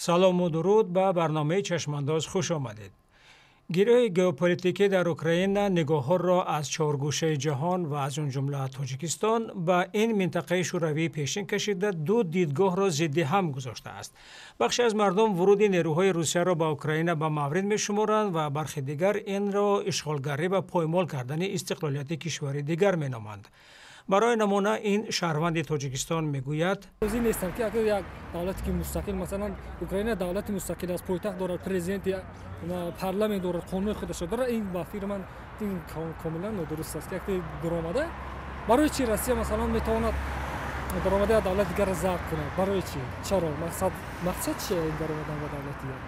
Салому дуруд, ба барномаи «Чашмандоз» хуш омадед. Гирӯҳи геополитикӣ дар Украина нигоҳҳоро аз чоргӯшаи ҷаҳон ва аз он ҷумла Тоҷикистон ба ин минтақаи шӯравии пешин кашида, ду дидгоҳро зидди ҳам гузоштааст. Бахше аз мардум вуруди нерӯҳои Русияро ба Украина ба маврид мешуморанд ва бархе дигар инро ишғолгарӣ ва поймол кардани истиқлолияти кишвари дигар меноманд. Барои намуна, ин шаҳрванди Тоҷикистон мегӯяд: Розӣ нестам, ки агар як давлате ки мустақил, масалан, Украина давлати мустақил аст, пойтахт дорад, президенти, парламент дорад, қонуни худашро дорад, ин ба фикри ман ин комилан нодуруст аст, ки яке даромада, барои чи Россия, масалан, метавонад даромада як давлати дигарро забт кунад? Барои чи? Чаро? Мақсад чия ин даромадан ба давлати дигар?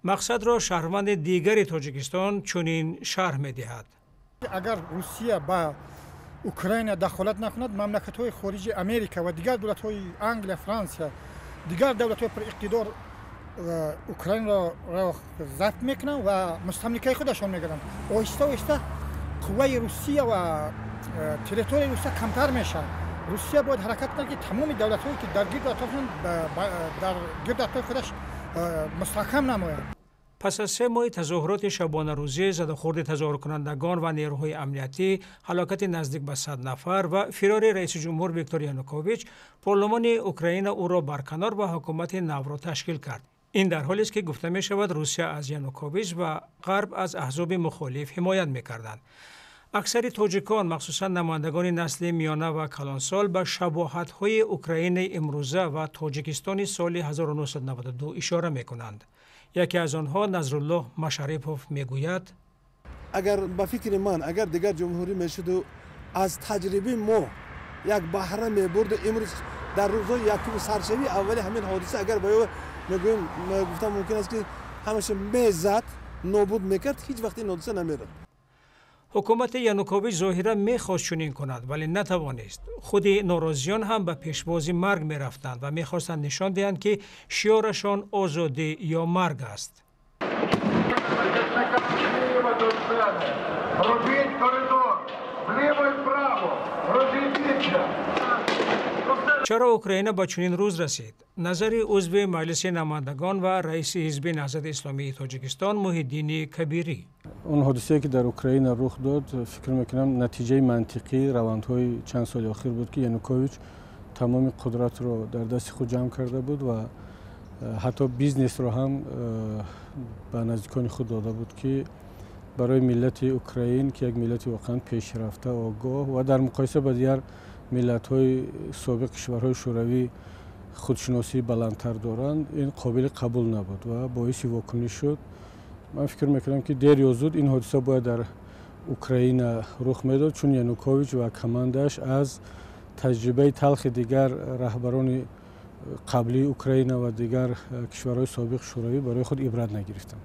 Мақсадро шаҳрванди дигари Тоҷикистон чунин шарҳ медиҳад: Агар Русия ба Украина дахолат накунад, мамлакатҳои хориҷи, Америка ва дигар давлатҳои, Англия, Франсия, дигар давлатҳои пуриқтидор Украинаро забт мекунанд ва мустамликаи худашон мегарданд. Оҳиста оҳиста қувваи Русия ва территорияи Русия камтар мешавад. Русия бояд ҳаракат кунад, ки тамоми давлатҳое, ки дар гирду атрофшон, дар гирду атрофи худаш мустаҳкам намояд. Пас аз 3 моҳи тазоҳуроти шабонарӯзӣ, задахӯрди тазоҳуркунандагон ва нерӯҳои амниятӣ, ҳалокати наздик ба 100 нафар ва фирори раиси ҷумҳур Виктор Янукович, парлумони Украина ӯро барканор ва ҳукумати навро ташкил кард. Ин дар ҳолест, ки гуфта мешавад, Русия аз Янукович ва Ғарб аз аҳзоби мухолиф ҳимоят мекарданд. Аксари тоҷикон, махсусан намояндагони насли миёна ва калонсол, ба шабоҳатҳои Украинаи имрӯза ва Тоҷикистони соли 1992 ишора мекунанд. Яке аз онҳо, Назруллоҳ Машарипов, мегӯяд: Агар, ба фикри ман, агар дигар ҷумҳурӣ мешуду аз таҷрибаи мо як баҳра мебурду, имрӯз дар рӯзҳои якуми саршавии аввали ҳамин ҳодиса, агар ба ё мегӯем, гуфтан мумкин аст, ки ҳамаша мезад, нобуд мекард, ҳеҷ вақт ин ҳодиса намерад. Ҳукумати Янукович зоҳиран мехост чунин кунад, вале натавонист. Худи норозиён ҳам ба пешвози марг мерафтанд ва мехостанд нишон диҳанд, ки шиорашон «озодӣ ё марг» аст. Робіть коридор! Вліво і вправо! Розійдіться! Чаро Украина ба чунин рӯз расид? Назари узви Маҷлиси намояндагон ва раиси Ҳизби Наҳзати Исломии Тоҷикистон Муҳиддини Кабирӣ. Он ҳодисае, ки дар Украина рух дод, фикр мекунам, натиҷаи мантиқии равандҳои чанд соли охир буд, ки Янукович тамоми қудратро дар дасти худ ҷамъ карда буд ва ҳатто бизнесро ҳам ба наздикони худ дода буд, ки барои миллати украин, ки як миллати воқеан пешрафта, огоҳ ва дар муқоиса ба дигар миллатҳои собиқ кишварҳои шӯравӣ худшиносии баландтар доранд, ин қобили қабул набуд ва боиси вокуниш шуд. Ман фикр мекунам, ки дер ё зуд ин ҳодиса бояд дар Украина рух медод, чун Янукович ва командааш аз таҷрибаи талхи дигар раҳбарони қаблии Украина ва дигар кишварҳои собиқ шӯравӣ барои худ ибрат нагирифтанд.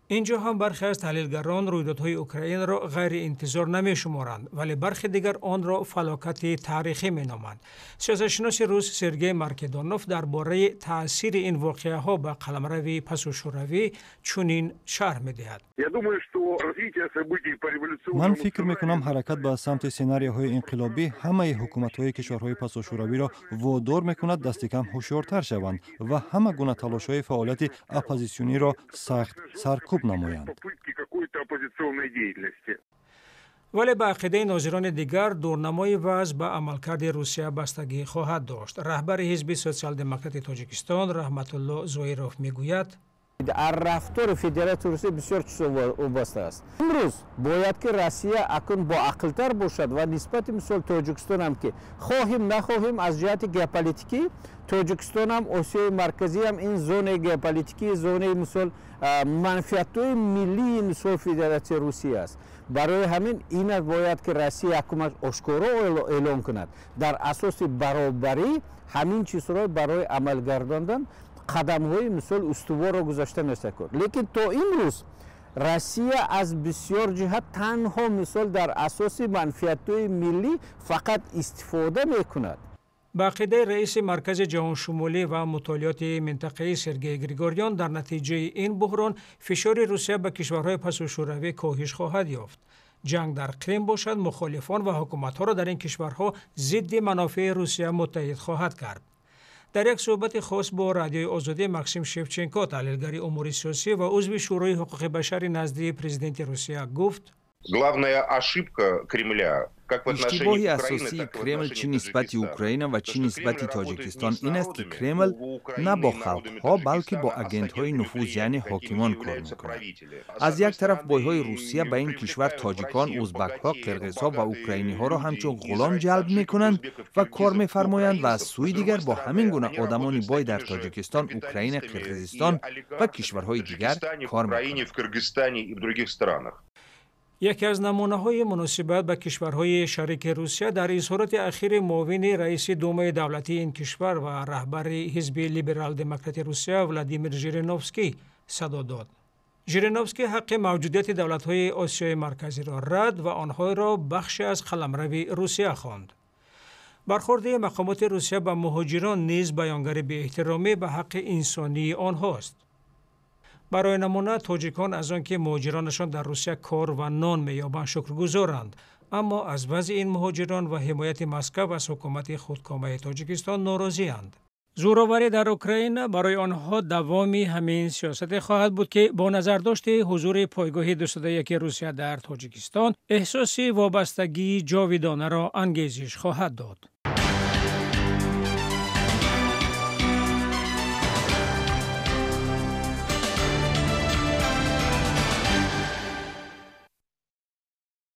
Инҷо ҳам бархе аз таҳлилгарон рӯйдодҳои Украинаро ғайриинтизор намешуморанд, вале бархе дигар онро фалокати таърихӣ меноманд. Сиёсатшиноси рус Сергей Маркедонов дар бораи таъсири ин воқеаҳо ба қаламрави пасушӯравӣ чунин шарҳ медиҳад: Ман фикр мекунам, ҳаракат ба самти сценарияҳои инқилобӣ ҳамаи ҳукуматҳои кишварҳои пасошӯравиро водор мекунад дастикам ҳушёртар шаванд ва ҳама гуна талошҳои фаъолияти оппозитсиониро сахт саркӯб намоянд. Вале ба ақидаи нозирони дигар, дурнамои вазъ ба амалкарди Русия бастагӣ хоҳад дошт. Раҳбари Ҳизби Социал-демократи Тоҷикистон Раҳматулло Зоиров мегӯяд: Аз рафтори Федератсияи Русия бисёр чизо вобаста аст. Имрӯз бояд, ки Россия акнун боақлтар бошад ва нисбати, мисол, Тоҷикистонам, ки хоҳем нахоҳем, аз ҷиҳати геополитикӣ Тоҷикистонам, Осиёи Марказиам ин зонаи геополитикӣ, зонаи, мисол, манфиатҳои миллии, мисол, Федератсияи Русия аст. Барои ҳамин ина бояд, ки Россия якумаш ошкоро эълон кунад, дар асоси баробарӣ ҳамин чизҳоро барои амалгардондан қадамҳои, мисол, устуворро гузошта мешавад. Лекин то имрӯз Россия аз бисёр ҷиҳат танҳо, мисол, дар асоси манфиатҳои миллӣ фақат истифода мекунад. Ба ақидаи раиси Маркази ҷаҳоншумулӣ ва мутолиоти минтақаӣ Сергей Григорян, дар натиҷаи ин буҳрон фишори Русия ба кишварҳои пасушӯравӣ коҳиш хоҳад ёфт. Ҷанг дар Қрим бошад, мухолифон ва ҳукуматҳоро дар ин кишварҳо зидди манофеи Русия муттаҳид хоҳад кард. Дар як суҳбати хос бо Радиои Озодӣ Максим Шевченко, таҳлилгари умури сиёсӣ ва узви Шӯрои ҳуқуқи башари назди президенти Русия, гуфт: Главная ошибка Кремля Иштибоҳи асосии Кремл чӣ нисбати Украина ва чӣ нисбати Тоҷикистон ин аст, ки Кремл на бо халқҳо, балки бо агентҳои нуфуз, яъне ҳокимон кор мекунад. Аз як тараф бойҳои Русия ба ин кишвар тоҷикон, узбакҳо, қирғизҳо ва украиниҳоро ҳамчун ғулом ҷалб мекунанд ва кор мефармоянд ва аз сӯи дигар бо ҳамин гуна одамони бой дар Тоҷикистон, Украина, Қирғизистон ва кишварҳои дигар кор мекунанд. Яке аз намунаҳои муносибат ба кишварҳои шарики Русия дар изҳороти ахири муовини раиси Думаи давлатии ин кишвар ва раҳбари ҳизби Либерал-демократи Русия Владимир Жириновский садо дод. Жириновский ҳаққи мавҷудияти давлатҳои Осиёи Марказиро рад ва онҳоро бахше аз қаламрави Русия хонд. Бархӯрди мақомоти Русия ба муҳоҷирон низ баёнгари беэҳтиромӣ ба ҳаққи инсонии онҳост. Барои намуна, тоҷикон аз он ки муҳоҷиронашон дар Русия кор ва нон меёбанд, шукргузоранд, аммо аз вазъи ин муҳоҷирон ва ҳимояти Москав аз ҳукумати худкомаи Тоҷикистон норозианд. Зӯроварӣ дар Украина барои онҳо давоми ҳамин сиёсате хоҳад буд, ки бо назардошти ҳузури пойгоҳи 201 Русия дар Тоҷикистон эҳсоси вобастагии ҷовидонаро ангезиш хоҳад дод.